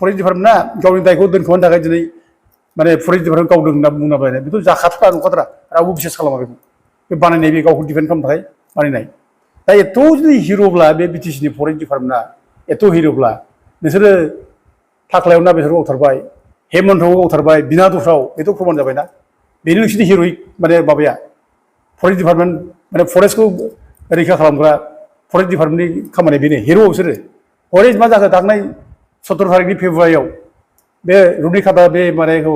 forest डिपार्टमेन्टआ गावनि दायखौ दोनखोमानो थाखाय दिनै माने फरेस्ट डिपार्टमेन्ट गावदों होनना बुंलाबायनाय बेथ' जाखाथारा नंखाथारा रावबो बिसास खालामा बेखौ बे बानायनाय बे गावखौ डिफेन्ड खालामनो थाखाय बानायनाय दा एथ' जुदि हिर'ब्ला बे बिटिसिनि फरेस्ट डिपार्टमेन्टआ एथ' हिर'ब्ला नोंसोरो थाख्लायाव ना बेसोरखौ गावथारबाय हेमन्थआव गावथारबाय बिना दफ्राव बेथ' प्रमान जाबायना बेनो नोंसोरनि हिर'इक माने माबाया फरेस्ट डिपार्टमेन्ट माने फरेस्टखौ रैखा खालामग्रा फरेस्ट डिपार्टमेन्टनि खामानिया बेनो हिर' बिसोरो हरै मा जाखो थांनाय 17 तारिखनि फेब्रुवारियाव बे रुनिकाटा बे मानेखौ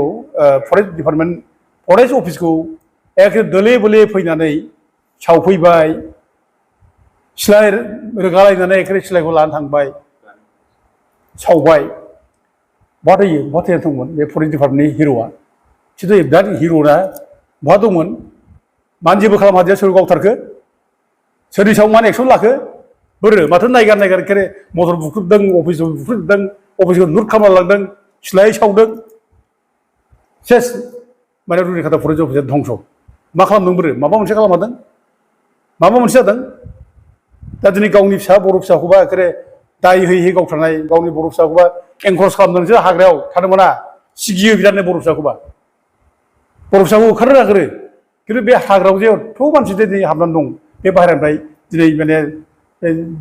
फरेस्ट डिपार्टमेन्ट फरेस्ट अफिसखौ एखे दोले बोले फैनानै सावफैबाय सिलाय रोगालायनानै एखे सिलायखौ लानानै थांबाय सावबाय बहा दंमोन बे फरेस्ट डिपार्टमेन्टनि हिर'आ खिन्थु बिराद हिर'ना बहा दंमोन मानो जेबो खालामहादिया सोर गावथारखो सोरनि सायाव मानो एक्सन लाखो बोरो माथो नायगार एखे मटर बुख्रुबदों अफिसखौ बुख्रुबदों अफिसखौ लुट खालामना लांदों सिलाय सावदों सेस माने रुनिकाटा फरेस्ट अफिसा धंस मा खालामदों बोरो माबा मोनसे खालामहादों माबा मोनसे जादों दा दिनै गावनि फिसा बर' फिसाखौबा एखे दाय होयै गावथारनाय गावनि बर' फिसाखौबा एनकरेज खालामदोंसो हाग्रायाव थानो मोना सिगियो बिरादनो बर' फिसाखौबा बर' फिसाखौ होखारनो नागिरो खिन्थु बे हाग्रायाव जे एथ' मानसि दिनै हाबनानै दं बे बाहेरानिफ्राय दिनै माने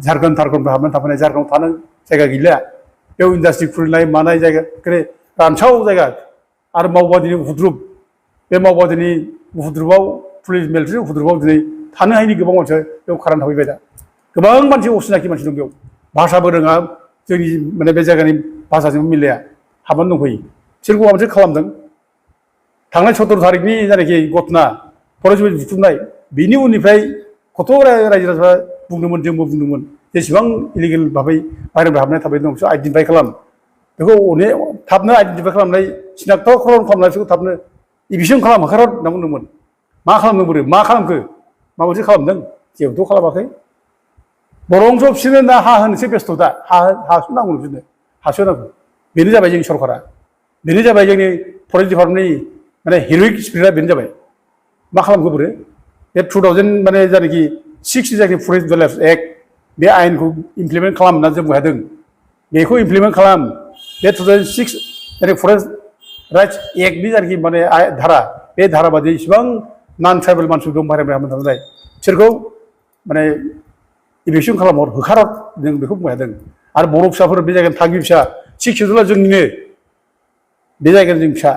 झारखन्ड थारखन्डनिफ्राय हाबनानै थाफैनाय झारखन्डआव थानो जायगा गैला बेयाव इन्डास्ट्रि खुलिनाय मानाय जायगा एखे रानसाव जायगा आरो मावबादिनि उपद्रुब बे मावबादिनि उपद्रुबाव पुलिस मिलिटारि उपद्रुबाव दिनै थानो हायैनि गोबां मानसिया बेयाव खारनानै थाफैबाय दा गोबां मानसि असिनाखि मानसि दं बेयाव भाषाबो रोङा जोंनि माने बे जायगानि भाषाजों मिलाया हाबनानै दंफैयो बिसोरखौ माबा मोनसे खालामदों थांनाय 17 तारिखनि जायनाखि घटना फरेस्ट बुथुमनाय बिनि उननिफ्राय कत' रायजो राजाफ्रा बुंदोंमोन जोंबो बुंदोंमोन जेसेबां इलिगेल भाबै बाहेरनिफ्राय हाबनाय थाबाय दं बिसोर आइडेन्टिफाइ खालाम बेखौ अनेक थाबनो आइडेन्टिफाइ खालामनाय सिनाक्थ खालामनाय बिसोरखौ थाबनो इभिसन खालाम होखार होनना बुंदोंमोन मा खालामदों बोरो मा खालामखो मा मोनसे खालामदों जेबोथ' खालामाखै बरंस बिसोरनो ना हा होनोसो बेस्थ' दा हासो नांगौ बिसोरनो हासो नांगौ बेनो जाबाय जोंनि सरकारा बेनो जाबाय जोंनि फरेस्ट डिपार्टमेन्टनि माने हिर'इक स्पिरिटआ बेनो जाबाय मा खालामखो बोरो बे 2000 माने जायनाखि 6 जायनाखि फरेस्ट डिवेलप्स एक्ट बे आयेनखौ इमप्लिमेन्ट खालाम होनना जों बुंदों बेखौ इमप्लिमेन्ट खालाम बे 2006 माने फरेस्ट राइट्स एक्टनि जायनाखि माने धारा बे धारा बादि इसिबां नन ट्राइबेल मानसिफोर दं बाहेरानिफ्राय हाबनानै थानाय बिसोरखौ माने इभिक्सन खालामहर होखारहर जों बेखौ बुंदों आरो बर' फिसाफोर बे जायगानि थागिबि फिसा 6 शेड्युलआ जोंनिनो बे जायगानि जों फिसा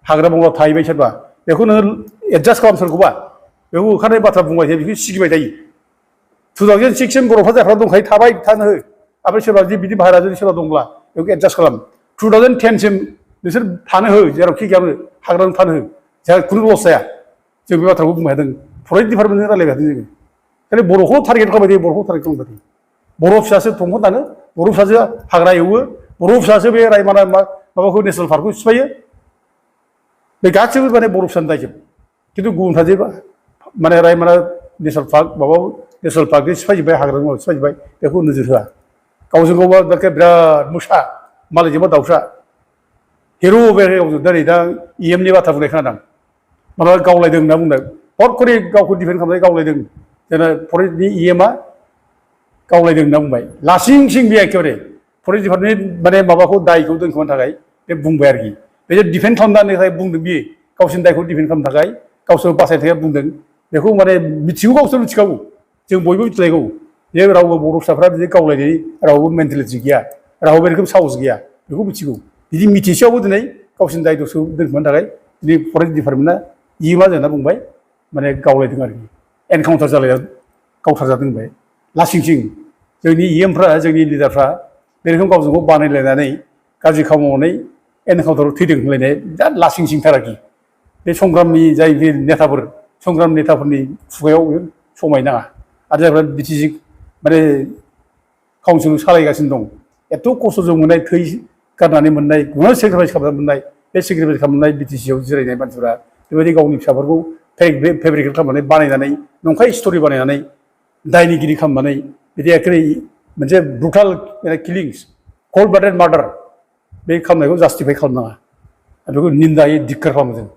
हाग्रा बंग्रा थाहैबाय सोरबा बेखौ नोङो एडजास्ट खालाम सोरखौबा बेखौ होखारनाय बाथ्रा बुंबाय थायो बेखौ सिगिबाय थायो 2006 सिम बर'फ्रा जायफ्रा दंखायो थाबाय थानो हो ओमफ्राय सोरबा जुदि बिदि बाहेरा जुदि सोरबा दंब्ला बेखौ एडजास्ट खालाम 2010 सिम नोंसोर थानो हो जेरावखि गैयाबो हाग्रायावनो थानो हो जोंहा खुनु लस जाया जों बे बाथ्राखौ बुंबाय थादों फरेस्ट डिपार्टमेन्टजों रायलायबाय थादों जोङो खालि बर'खौ टारगेट खालामबाय थायो बर'खौ टारगेट खालामबाय थायो बर' फिसासो दंफां दानो बर' फिसासो हाग्रा एवो बर' फिसासो बे रायमना माबाखौ नेसनेल पार्कखौ सिफायो बे गासैबो माने बर' फिसानि दायजोब खिन्थु गुबुनफ्रा जे माने रायमना नेसनेल पार्क माबा नेसनेल पार्कनि सिफायजोब्बाय हाग्रानि माबा सिफायजोब्बाय बेखौ नोजोर होआ गावजों गावबा बिराद मोसा मालायजोंबा दाउसा हिर' बे गावजों दिनै दा EMनि बाथ्रा बुंनाय खोनादों माबा गावलायदों होनना बुंदों हरखरि गावखौ डिफेन्ड खालामनानै गावलायदों जोंना फरेस्टनि EMआ गावलायदों होनना बुंबाय लासिं सिं बे एखेबारे फरेस्ट डिपार्टमेन्टनि माने माबाखौ दायखौ दोनखोमानो थाखाय बे बुंबाय आरोखि बे जे डिफेन्ड खालामनो थाखाय बुंदों बियो गावसोरनि दायखौ डिफेन्ड खालामनो थाखाय गावसोर बासायनो थाखाय बुंदों बेखौ माने मिथिगौ गावसोर मिथिखागौ जों बयबो मिथिलायगौ जे रावबो बर' फिसाफ्रा बिदि गावलायनाय रावबो मेन्टेलिटि गैया रावबो बे रोखोम साहस गैया बेखौ मिथिगौ बिदि मिथिसेयावबो दिनै गावसोरनि दायखौ दोनखोमानो थाखाय दिनै फरेस्ट डिपार्टमेन्टआ EMआ जोंना बुंबाय माने गावलायदों आरोखि एनकाउन्टार जालाया गावथारजादों होनबाय लासिंसिं जोंनि EMफ्रा जोंनि लिडारफ्रा बे रोखोम गावजों गाव बानायलायनानै गाज्रि खामानि मावनानै एनकाउन्टाराव थैदों होनलायनाय बिराद लासिंसिंथार आरोखि बे संग्रामनि जाय नेताफोर संग्राम नेताफोरनि खुगायाव समायनाङा आरो जायफ्रा बिटिसि माने काउन्सिल सालायगासिनो दं एथ' खस्थ'जों मोननाय थै गारनानै मोननाय गुबुन सेक्रिफाइस खालामनानै मोननाय बे सेक्रिफाइस खालामनाय बिटिसिआव जिरायनाय मानसिफोरा बेबायदि गावनि फिसाफोरखौ फेब्रिकेट खालामनानै बानायनानै नंखाय स्ट'रि बानायनानै दायनिगिरि खालामनानै बिदि एखेबारे मोनसे ब्रुटाल किलिंस कल्ड ब्लाडेड मार्डार बे खालामनायखौ जास्टिफाइ खालामनाङा बेखौ निन्दायै धिक्कार खालामो जों